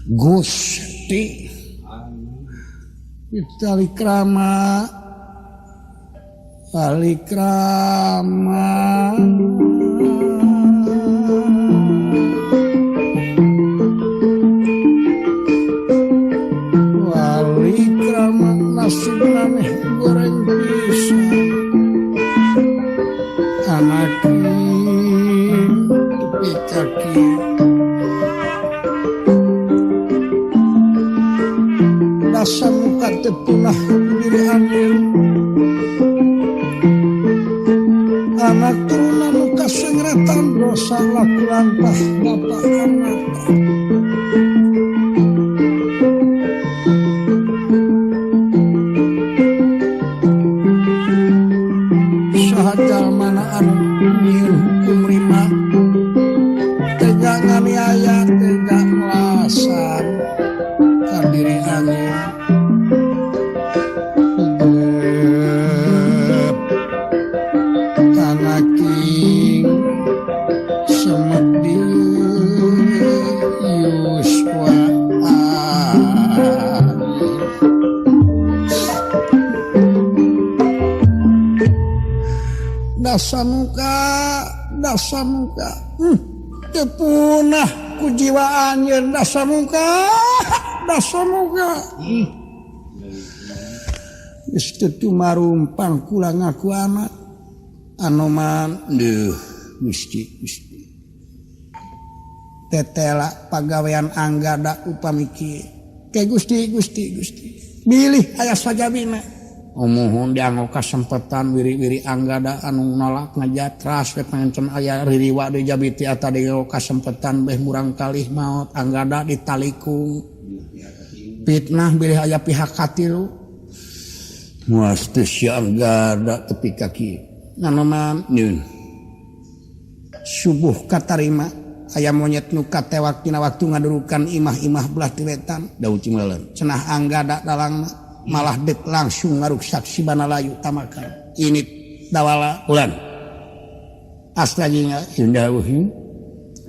Gusti Palikrama Palikrama Palikrama nasib maneh goreng pisan anaking tepi kaki dasa muka teu punah diri anjeun anak turunan nu kasengretan dosa laku lantah bapak anak saha jalmana anu nyieun hukum rima tega nganiaya tega melasan ka diri anjeun Tegep tanaking semedi yuswa dasamuka dasamuka teu punah ku jiwa anjeun dasamuka dasamuka geus teu tumarumpang kula ngaku anak Anoman deuh Gusti Gusti tetela pagawean Anggada upami kieu ke Gusti Gusti Gusti bilih aya sajabina omohon dianggo kasempetan wiri-wiri Anggada anu nolak ngajatras we pangancen aya ririwa deui jabiti atawa dianggo kasempetan beh murang kalih maot Anggada ditalikung fitnah bilih aya pihak katilu muas teu si Anggada tepi ka kieu Anoman nyun subuh katarima aya monyet nu katewak dina waktu ngadurukan imah-imah belah ti wetan Daud Cimelen cenah Anggada dalangna malah dek langsung ngaruksak si Banalayu tamakan ini dawala ulan astajinya jauh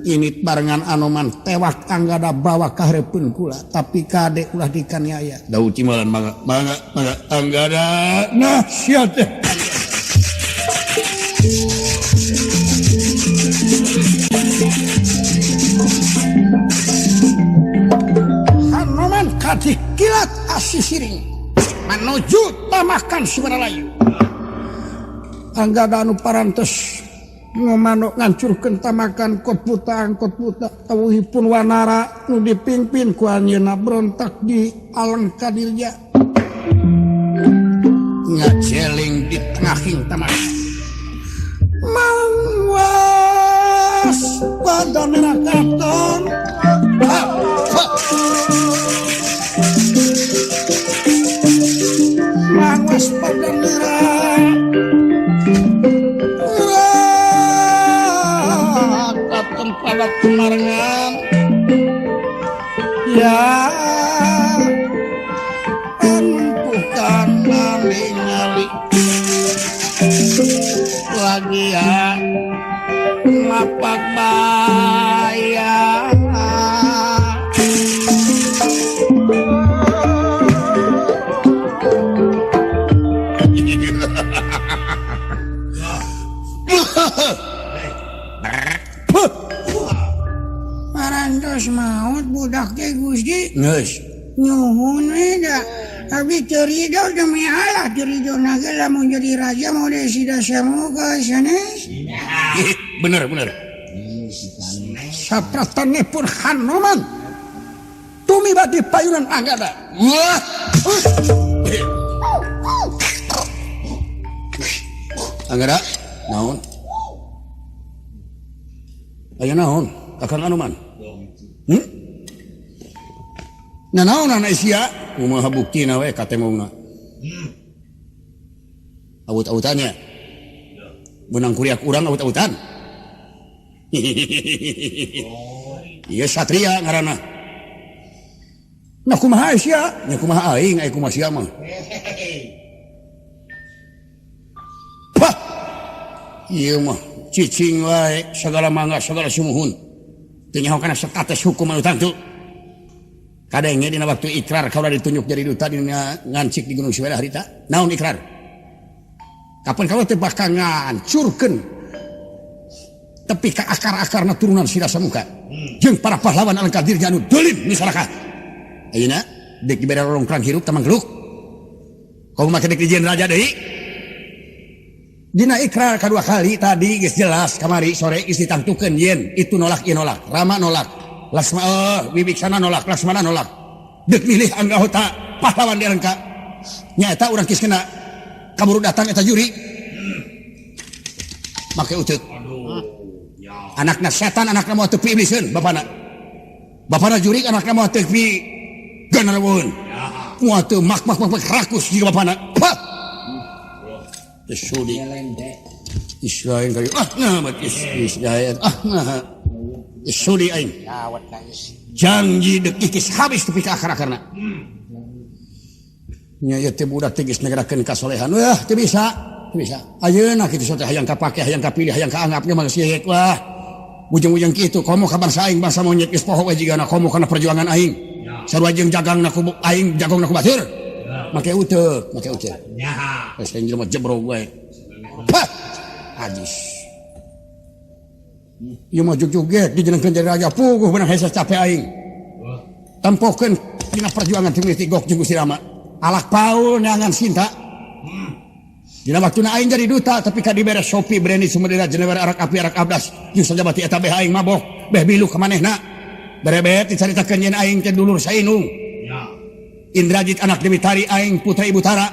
ini barengan Anoman tewak Anggada bawa ka hareupeun kula tapi kade ulah dikaniaya Daud Cimelen mangga mangga mangga Anggada nah sia teh Hanoman kadih kilat asisiring menuju tamakan Sumaralayu. Anggada anu parantos ngomanok ngancurkeun tamakan kot buta angkot buta tawuhipun wanara nu dipimpin ku anjeunna berontak di Alengka Dirja ngajeling di tengahing tamakan mangwas pada nerakaton mangwas pada nerakaton pada tumarengan ya empukan ningali lagi ya ngapak bayar Parantos maut budak teh Gusti. Geus. Nyuhun we da. Abi teu rido demi Allah teu rido na ge lamun jadi raja mau desi dasamuka sanes. Bener bener. Sapratanipun Hanoman tumiba di payunan Anggada. Wah. Anggada, naon? Aya naon? Akang Anoman. Nah naon anak sia? Kumaha buktina we katemongna? Awut-awutannya. Benang kuriak urang awut-awutan. Ieu satria ngaranna. Nah kumaha sia? Nya kumaha aing, aya kumaha sia mah. Pah. Ieu mah cicing wae sagala mangga sagala sumuhun. Teu nyaho kana status hukum anu tangtu. Kadenge dina waktu ikrar kaula ditunjuk jadi duta dina ngancik di Gunung Siwela harita. Naon ikrar? Kapan kaula teh bakal ngancurkeun tepi ka akar-akarna turunan si Dasamuka. Jeung para pahlawan Alengka Dirja anu dolim misalaka. Ayeuna deuk dibere rongkrang hirup tamang geluk. Komo make deuk dijieun raja deui. Dina ikrar kadua kali tadi geus jelas kamari sore geus ditangtukeun yen itu nolak ieu nolak, Rama nolak, Laksmana Wibiksana nolak, Laksmana nolak. Deuk milih anggota pahlawan di Alengka. Nyaeta urang geus kena kaburu datang eta juri. Make uteuk. Anakna setan, anakna moal teu pi ibliseun bapana. Bapana juri anakna moal teu pi ganarwoeun. Moal teu mak mak mak rakus jiga bapana. Pah! Sudi. Israel kali ah nah Israel ah nah sudi aing. Janji deuk kikis habis tepi ka akar-akarna. Nya ieu teh budak teh geus negerakeun kasolehan. Wah, teu bisa, teu bisa. Ayeuna kitu teh hayang kapake, hayang kapilih, hayang kaanggap nya mah geus wah. Bujeng-bujeng kitu komo ka bangsa aing, bangsa monyet geus poho we jigana komo kana perjuangan aing. Sarua jeung jagangna ku aing, jagongna ku batur. Make uteuk, make uteuk. Geus jelema jebrog wae. Pah! Ajis. Ieu mah jug-juget dijenengkeun jadi raja puguh beunang hese capek aing. Tempokeun dina perjuangan ti gok jeung Gusti Rama. Alak paul neangan Sinta. Dina waktuna aing jadi duta tapi ka dibere Sopi Breni Sumedera Jenewer arak api arak abdas. Jeung sajabati eta beh aing mabok, beh bilu ka manehna. Berebet dicaritakeun yen aing teh dulur sainung. Indrajit anak Dewi Tari aing putra Ibu Tara.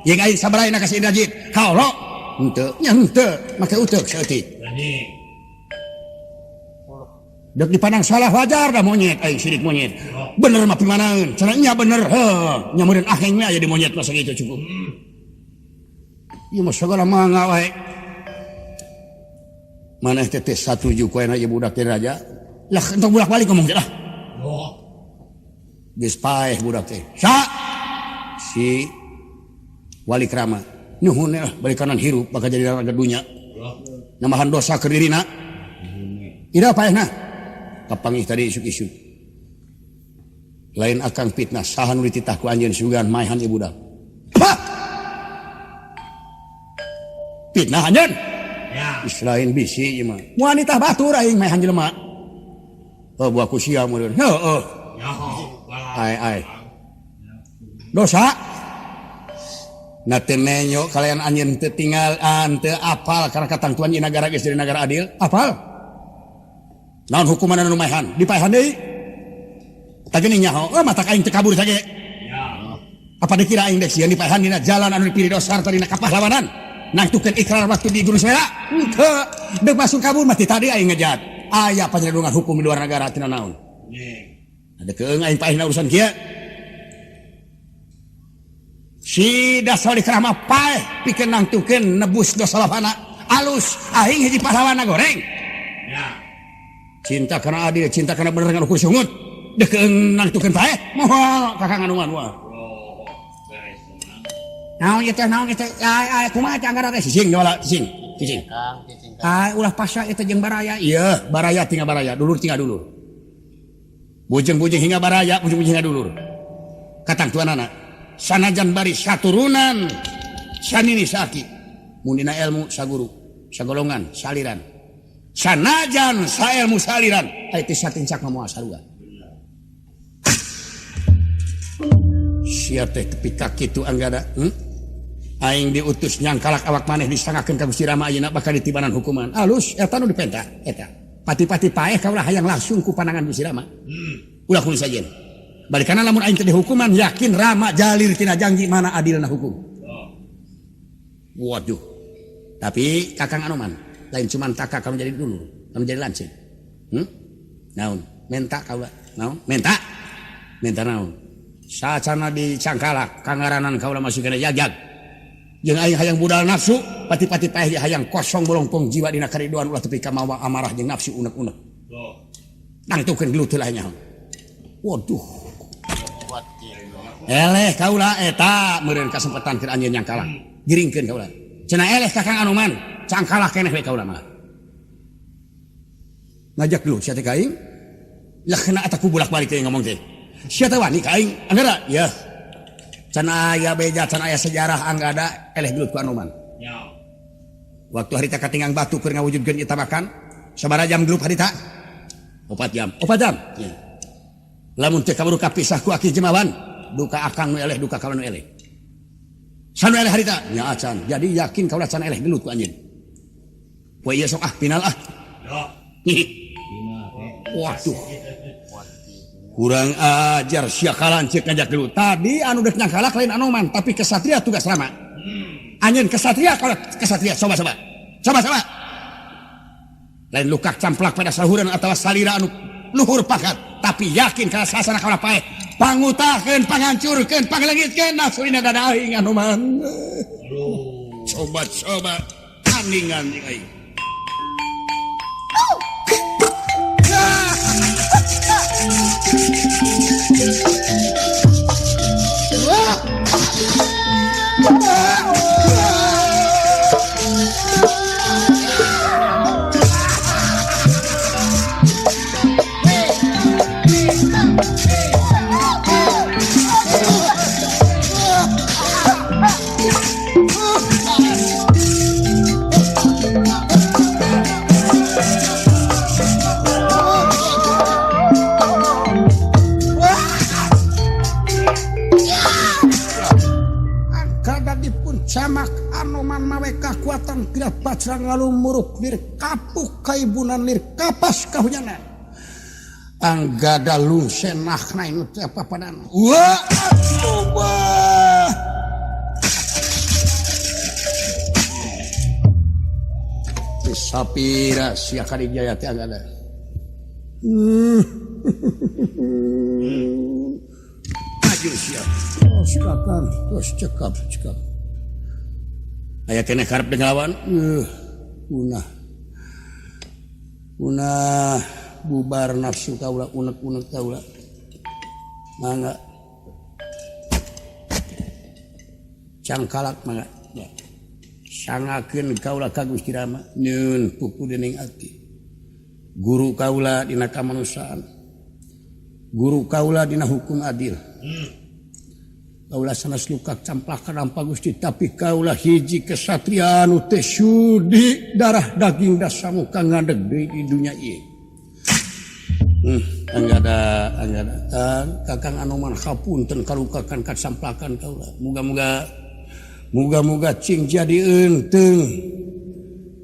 Jeung aing sabaraha ka si Indrajit? Kaolo. Henteu, nya henteu, make uteuk saeutik. Dek dipandang salah wajar dah monyet aing sirik monyet. Bener mah pimanaeun, cenah nya bener heuh, nya meureun aheng we aya di monyet mah sakitu cukup. Ieu mah sagala mangga wae. Maneh teh teh satuju ku ayeuna ieu budak teh raja. Lah entong bolak-balik ngomong teh lah. Geus paeh budak teh. Sa si Wali Krama nuhun lah balik kanan hirup bakal jadi raja dunya. Nambahan dosa keur dirina. Ira paehna. Kapangih tadi isuk-isuk. Lain akang fitnah saha nu dititah ku anjeun sugan maehan ieu budak. Hah! Fitnah anjeun? Ya. Lain bisi ieu mah. Moal nitah batur aing maehan jelema. Oh buah ku sia meureun. Heueuh. Ai ai. Dosa. Na teu nenyo kalian anjeun teu tinggal teu apal karena katangtuan ieu nagara geus jadi nagara adil. Apal. Naon hukuman anu maehan? Dipaehan deui. Tah geuning nyaho, oh matak aing teu kabur sage. Apa dikira aing dek sieun dipaehan dina jalan anu dipilih dosar tadina kapahlawanan. Nangtukeun ikrar waktu di Gunung Suwera. Henteu. Deuk masuk kabur mah ti tadi aing ngejat. Aya panjelungan hukum di luar nagara tina naon. Ada keung aing paehna urusan kieu. Si Daswali Krama paeh pikeun nangtukeun nebus dosa bapana. Alus aing hiji pahlawan goreng. Cinta kana adil, cinta kana bener ngan ukur sungut. Dekeun nangtukeun paeh moal kakang anuman moal. Naon ieu teh, naon ieu teh? Ai ai kumaha teh anggaran teh? Cicing wala, cicing, cicing. Ai ulah pasya ieu teh jeung baraya. Ieu baraya tinggal baraya, dulur tinggal dulur. Bujeng-bujeng hingga baraya, bujeng-bujeng hingga dulur. Katangtuanana sanajan bari saturunan sanini saki mun dina ilmu saguru, sagolongan, saliran. Sanajan saelmu saliran, ai teh satincak mah moal sarua. Sia teh tepi ka kitu anggada, Aing diutus nyangkalak awak maneh disangakeun ka Gusti Rama ayeuna bakal ditibanan hukuman. Alus eta nu dipenta eta. Pati-pati paeh kaulah hayang langsung ku pandangan Gusti Rama. Ulah kudu sajen. Balikana lamun aing teh dihukuman yakin Rama jalir tina janji mana adilna hukum. Waduh. Tapi Kakang Anoman lain cuman taka kamu jadi dulu, kamu jadi lanceuk. Naon? Menta kaula. Naon? Menta. Menta naon? Sacana di cangkalak kangaranan kaula masih kena jagjag. Jeung aing hayang budal nafsu, pati-pati paeh hayang kosong bolongpong jiwa dina karidoan ulah tepi ka mawa amarah jeung nafsu unek-unek. Nangtukeun gelut heula nya. Waduh. Eleh kaula eta meureun kasempatan keur anjeun nyangkalak. Giringkeun kaula. Cenah eleh Kakang Anoman, cangkalak keneh we kaula mah. Ngajak dulu sia teh ka aing. Lah kena eta ku bolak-balik teh ngomong teh. Sia teh wani ka aing Anggada? Yeuh. Can aya beja, can aya sejarah Anggada eleh gelut ku Anoman. Waktu harita katinggang batu keur ngawujudkeun ieu tamakan, sabaraha jam gelut harita? 4 jam. 4 jam. Ya. Lamun teu kaburu kapisah ku Aki Jemawan, duka akang nu eleh, duka kaula nu eleh. Sanu eleh harita? Nya acan. Jadi yakin kaula can eleh gelut ku anjeun. Poe ieu sok ah final ah. Waduh. Kurang ajar sia kalanceuk ngajak gelut. Tadi anu deuk nyangkalak lain Anoman, tapi kesatria tugas Rama. Anjeun kesatria kaula kesatria coba coba. Coba coba. Lain lukak camplak pada sahuran atawa salira anu luhur pangkat, tapi yakin kana sasana kaula paeh. Pangutahkeun, panghancurkeun, pangleungitkeun nafsuna dada aing Anoman. Coba coba tandingan jeung aing. Camak Anoman mawe kakuatan kilat bajrang lalu muruk lir kapuk kaibunan lir kapas kahujanan. Anggada lungsenahna inu teh papadan. Wah, coba. Sapira sia karijaya teh Anggada. Maju sia. Oh, silakan. Terus cekap, cekap. Aya keneh karep ngelawan. Punah. Punah bubar nafsu kaula, unek-unek kaula. Mangga. Cangkalak mangga. Ya. Sangakeun kaula ka Gusti Rama nyieun pupu dening ati. Guru kaula dina kamanusiaan. Guru kaula dina hukum adil. Kaula sanes lukak camplakan rampa Gusti, tapi kaula hiji kesatria anu teh sudi darah daging dasamuka ngadeg deui di dunya ieu. Anggada anggada Kakang Anoman hapunten kalukakan kacamplakan kaula. Muga-muga muga-muga cing jadi eunteung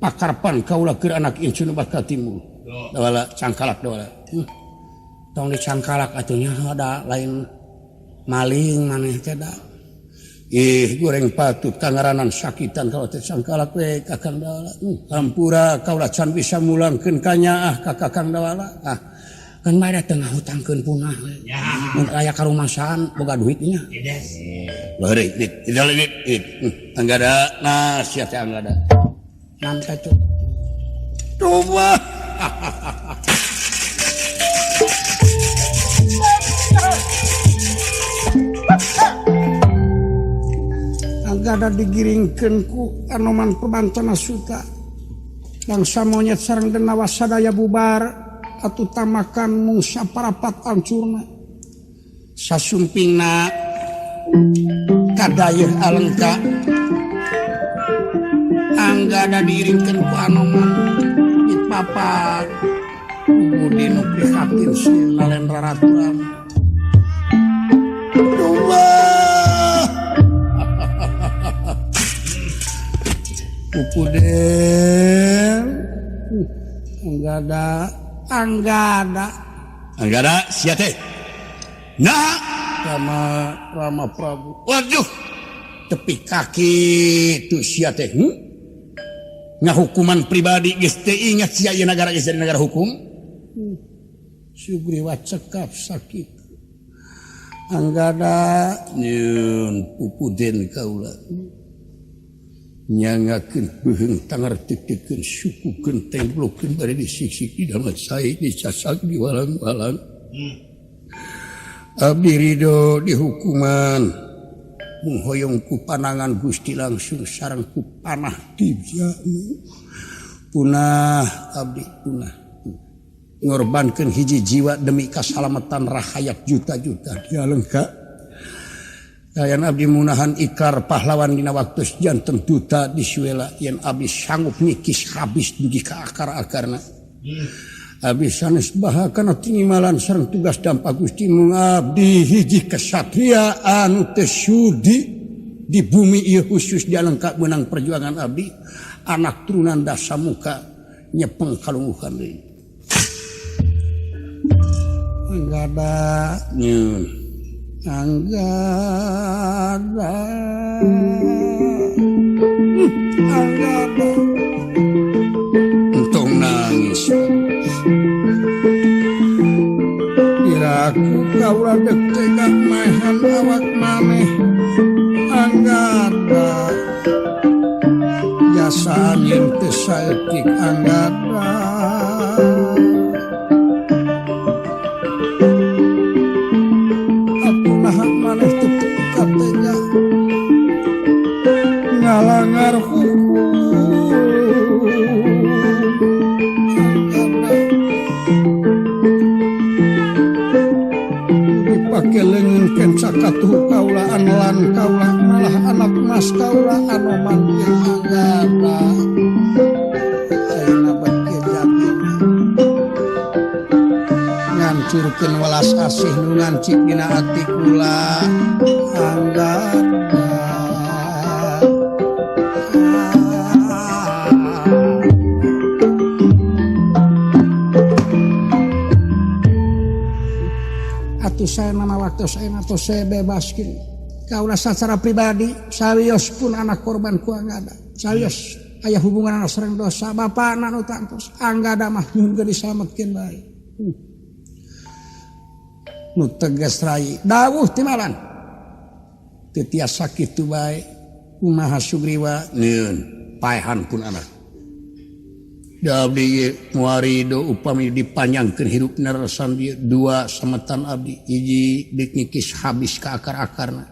pakarpan kaula keur anak incu nu bakal timbul. Dawala cangkalak dawala. Tong dicangkalak atuh nya da lain maling maneh teh da. Ih goreng patut kangaranan sakitan kaula teh cangkalak we Kakang Dawala. Hampura kaula can bisa mulangkeun kanyaah ka Kakang Dawala. Ah kan bae teh ngahutangkeun punah we. Mun aya karumasaan boga duit nya. Leureut dit, dit, dit. Anggada nah sia teh Anggada. Nam teh tuh. Coba. Anggada digiringkeun ku Anoman Perbancana Suta. Bangsa monyet sareng denawa sadaya bubar atuh tamakan mung saparapat ancurna. Sasumpingna kadayeuh alengka. Anggada diiringkeun ku Anoman dipapak Budi nu prihatin si Nalendra Ratu Rama. Pupuden Anggada Anggada Anggada sia teh. Nah Rama Rama Prabu. Waduh tepi kaki tu sia teh. Ngahukuman pribadi geus teu ingat sia ieu nagara geus jadi nagara hukum. Sugriwa cekap sakit. Anggada nyieun pupuden kaula. Nyangakeun beuheung tangartikeun sukukeun temblokeun bari disiksik di dalam sae dicasak di walang-walang. Abdi ridho dihukuman mung hoyong ku panangan Gusti langsung sareng ku panah dibya. Punah abdi punah. Ngorbankeun hiji jiwa demi kasalamatan rahayat juta-juta dialengka. Kayan abdi munahan ikrar pahlawan dina waktu janten duta di Suela yen abdi sanggup ngikis habis dugi ka akar-akarna. Abdi sanes bahakana tingimalan sareng tugas dampak Gusti mung abdi hiji kesatria anu teu sudi di bumi ieu khusus dialengka meunang perjuangan abdi anak turunan Dasamuka nyepeng kalungguhan deui. Anggada nyun Anggada Anggada entong nangis Iraku kaula dek tega maehan awak maneh Anggada jasaan yen teu saeutik Anggada ngalangar hukum dipake leungeun kenca katuh kaula anelan kaula malah anak mas kaula anoman jeung Anggada ayeuna bet kieu jabina ngancurkeun welas asih nu ngancik dina ati kula Anggada. Saya nama waktu saya atau saya bebaskin kaulah secara pribadi sawios pun anak korban ku Anggada sawios aya hubungan anak sareng dosa bapak nu tangtos Anggada mah nyuhunkeun disalametkeun bae nu tegas rai dawuh timalan teu tiasa kitu bae kumaha Sugriwa nyieun paehan pun anak abdi muarido upami dipanjangkeun hirup narasan dieu dua sametan abdi hiji deuk ngikis habis ka akar-akarna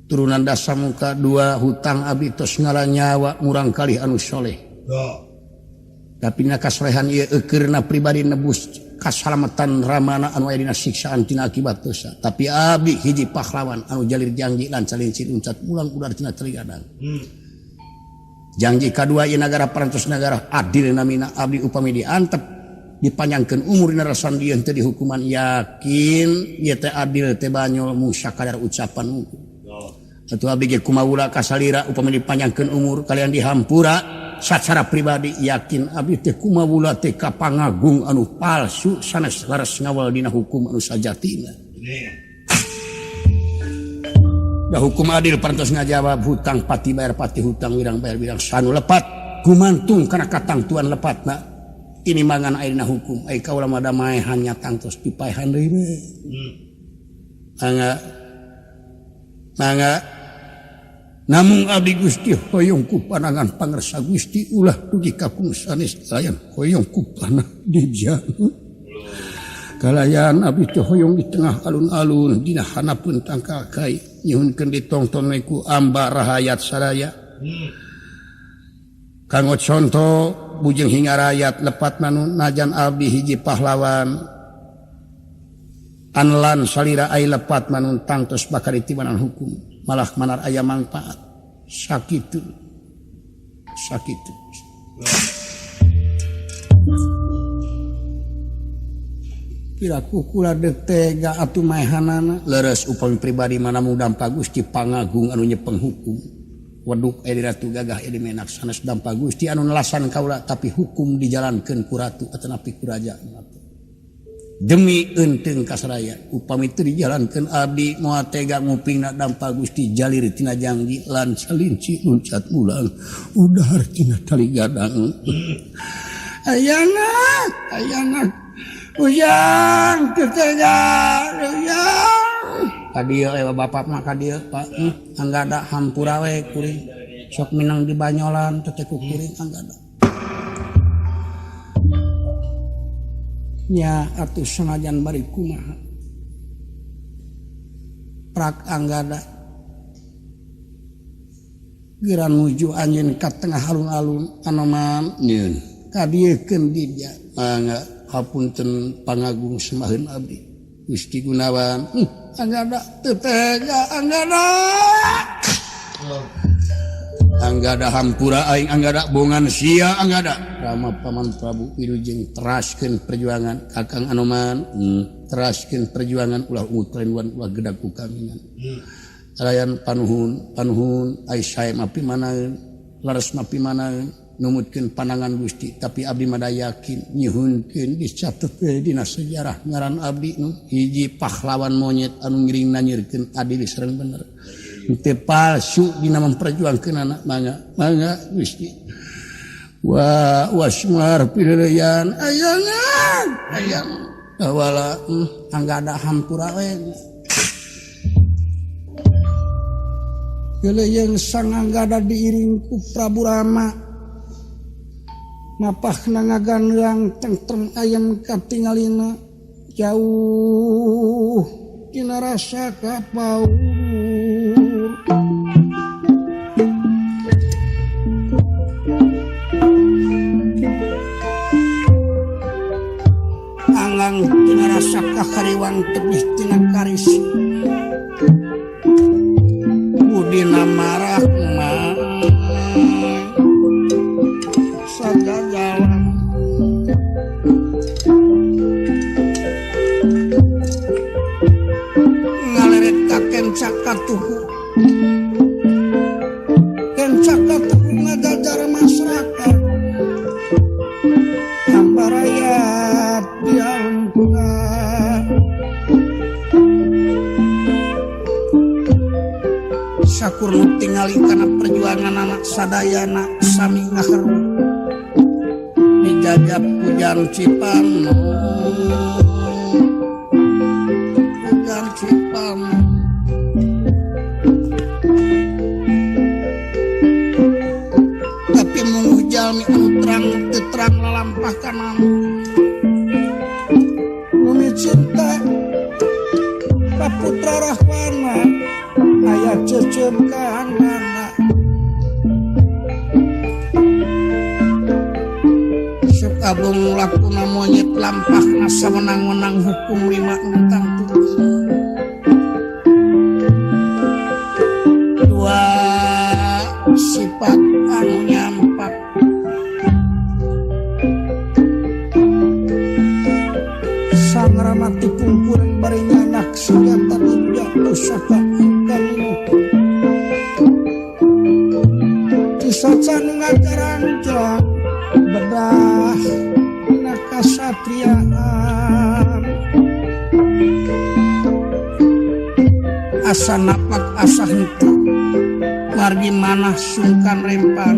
turunan Dasamuka dua hutang abdi tos ngalanyawa murang kalih anu soleh tapi na kasolehan ieu eukeurna pribadi nebus kasalamatan ramana anu aya dina siksaan tina akibat dosa tapi abdi hiji pahlawan anu jalir janji lan calincir uncat mulang udar tina teligadang. Janji kadua ieu nagara parantos nagara adil namina abdi upami diantep dipanjangkeun umur dina rasan dieu teu dihukuman yakin ieu teh adil teh banyol musakadar ucapan mungkin. Atuh abdi ge kumaula kasalira upami dipanjangkeun umur kalian dihampura sacara pribadi yakin abdi teh kumaula teh ka pangagung anu palsu sanes laras ngawal dina hukum anu sajatina. Da hukum adil parantos ngajawab hutang pati bayar pati hutang wirang bayar wirang sanu lepat gumantung kana katangtuan lepatna ini mangan ayeuna hukum ai kaula mah da maehan nya tangtos dipaehan deui we. Mangga mangga namung abdi Gusti hoyong ku panangan pangersa Gusti ulah dugi ka sanes layan hoyong ku panah dijanu. Kalayan abdi teh hoyong di tengah alun-alun dina hanapun tangkal kai nyuhunkeun ditongton we ku amba rahayat saraya. Kanggo conto bujeng hingarayat lepat manu najan abdi hiji pahlawan anlan salira ai lepat manun tangtos bakal ditibanan hukum malah manar aya mangpaat sakitu sakitu. Piraku kula deuk tega atuh maehanana leres upami pribadi mana mung dampa Gusti pangagung anu nyepeng hukum weduk aya di ratu gagah aya di menak sanes dampa Gusti anu nelasan kaula tapi hukum dijalankeun ku ratu atanapi ku raja demi eunteung kasaraya upami teu dijalankeun abdi moal tega ngupingna dampa Gusti jalir tina janji lan salinci luncat mulang udahar tina tali gadang. Ayana ayana ujang teu tega ujang ka dieu we bapak mah ka dieu Pak Anggada hampura we kuring sok minang di banyolan teh ku kuring Anggada nya atuh sanajan bari kumaha prak Anggada geura nuju anjeun ka tengah alun-alun anoman nyieun ka dieukeun di dia mangga. Hapunten pangagung semaheun abdi. Gusti Gunawan, Anggada teu tega Anggada. Anggada hampura aing Anggada bongan sia Anggada. Rama Paman Prabu wilujeng teraskeun perjuangan Kakang Anoman, teraskeun perjuangan ulah ungut rinduan ulah gedag ku kaminan. Alayan panuhun, panuhun ai sae mah pimanaeun, leres mah pimanaeun, numutkeun pandangan Gusti, tapi abdi mah yakin nyuhunkeun dicatet we dina sejarah ngaran abdi nu hiji pahlawan monyet anu ngiring nanyirkeun adil sareng bener. Teu palsu dina memperjuangkeun anak mangga mangga Gusti. Wa wasmar pileuyan ayangan ayang awala Anggada hampura we. Geleuyeung sang Anggada diiring ku Prabu Rama. Mapahna ngagandeang tentrem ayam katingalina jauh tina rasa kapaur. Anggang tina rasa kakariwang tebih tina karis. Budina marah mah sagagalan. Ngaleret ka kencak katuhu. Kencak katuhu ngagajar masyarakat. Hambarayat dialungka. Sakur nu tingali kana perjuangan anak sadayana sami ngaheru. Dijajab hujan Cipanon. Hujan Cipanon. Tapi mung jalmi anu terang teu terang lalampah kana Bumi cinta ka putra Rahwana aya cecem ka Anggada. Abung lakuna monyet lampahna sawenang-wenang hukum lima tentang dua sifat anu nyampak Sang Rama tipungkuring bari nyanak senjata bibda pusaka kami Cisaca nu ngajaranjlak bedah dina kasatriaan. Asa napak asa henteu margi manah sungkan rempan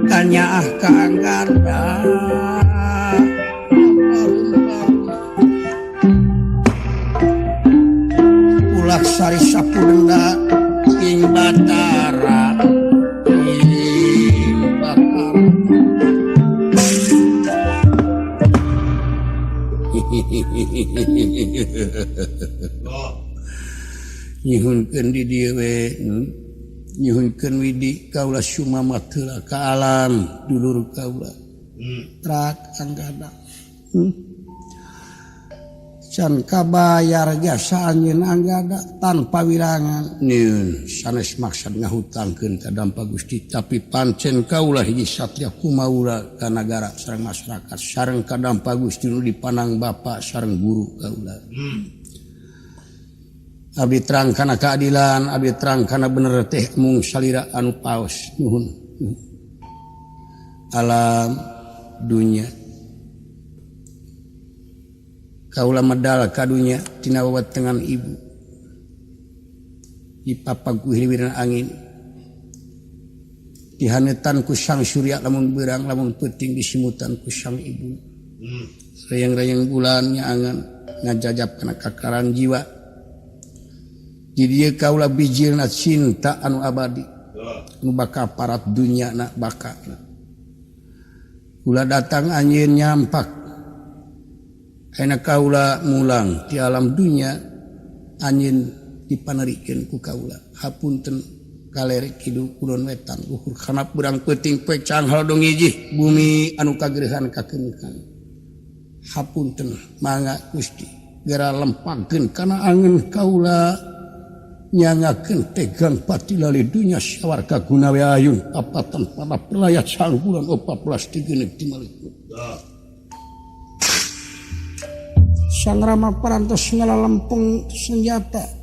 kanyaah ka Anggada. Ulah sari sapu denda ing Batara. Nyuhunkeun di dieu we, nyuhunkeun widi kaula sumamat heula ka alam dulur kaula. Trak Anggada. Can kabayar jasa anjeun Anggada tanpa wirangan. Nyieun sanes maksad ngahutangkeun ka Dampa Gusti, tapi pancen kaula hiji satria kumaula ka nagara sareng masyarakat sareng ka Dampa Gusti nu dipanang bapa sareng guru kaula. Abdi terang kana keadilan, abdi terang kana bener teh mung salira anu paos. Nuhun. Alam dunya. Kaula medal ka dunya tina wawatengan ibu. Dipapag ku hiliwirna angin. Dihanetan ku sang surya lamun beurang lamun peuting disimutan ku sang ibu. Reyang-reyang bulan nyaangan ngajajap kana kakaran jiwa. Di dieu kaula bijilna cinta anu abadi nu bakal parat dunya na bakal. Ulah datang anjeun nyampak. Ayeuna kaula mulang ti alam dunya anjeun dipanerikeun ku kaula. Hapunten Kaler kidul kulon wetan luhur hanap burang peuting poek caang haladong hiji bumi anu kagerehan kakeuneuhan. Hapunten mangga Gusti gera lempangkeun kana angeun kaula nyangakeun tegang pati lali dunya sawarga gunawe ayun apatan pada pelayat sang bulan 14 tigenek ti malaikat. Sang Rama parantos ngalalempeng senjata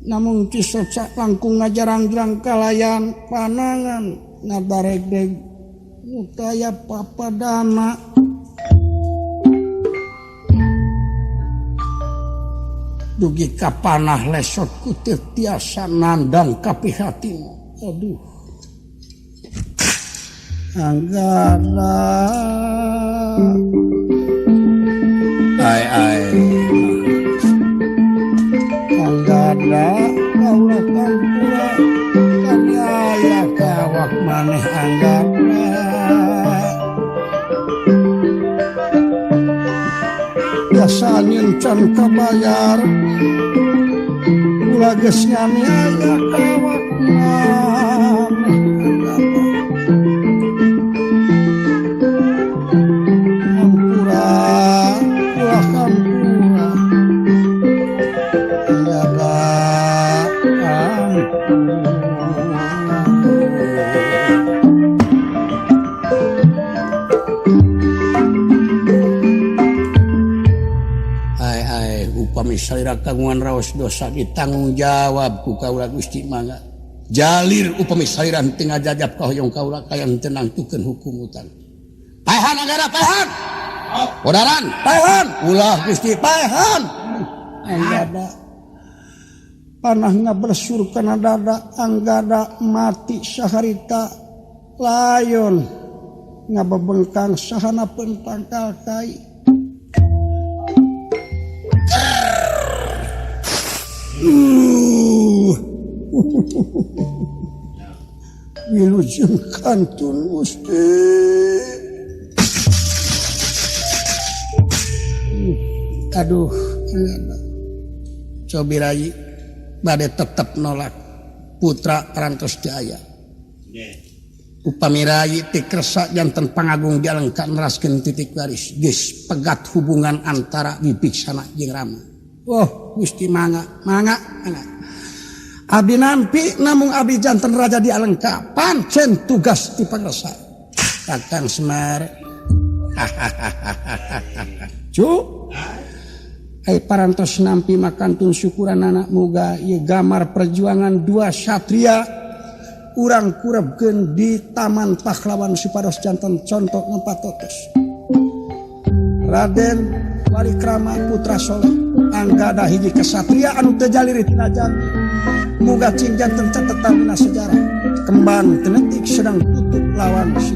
namung cisocak langkung ngajarang-jarang kalayan panangan ngadaregdeg mutaya papadana dugi ka panah lesot ku teu tiasa nandang kapihatina. Aduh Anggara ai ai Anggara kaula kampura kaniaya kawak maneh Anggara biasa nyencan kabayar ulah geus nganiaya kawak maneh Anggara hampura ulah hampura Anggara Ai ai upami salira kagungan raos dosa ditanggung jawab ku kaula Gusti mangga. Jalir upami salira henteu ngajajab kahoyong kaula kaya henteu nangtukeun hukum utang. Paehan Anggara paehan. Bodaran paehan. Ulah Gusti paehan. Anggada panah ngabersur kana dada Anggada mati saharita layon ngabebengkang sahana tangkal kai. Wilujeng kantun Gusti. Aduh cobi rayi bade tetep nolak putra parantos jaya. Upami rayi ti kersa janten pangagung dialengka neraskeun titik baris geus pegat hubungan antara Wibiksana jeung Rama. Oh Gusti mangga mangga mangga. Abdi nampi namung abdi janten raja di Alengka pancen tugas ti pangresa. Kakang Semar. Cu ai parantos nampi makantun syukuran anak muga ieu gamar perjuangan dua satria urang kurebkeun di Taman Pahlawan supados janten contoh ngepatotos. Raden Walikrama Putra Soleh Anggada hiji kesatria anu teu jaliri tina janji muga cing janten catetan dina sejarah kembang tenetik sedang tutup lawan si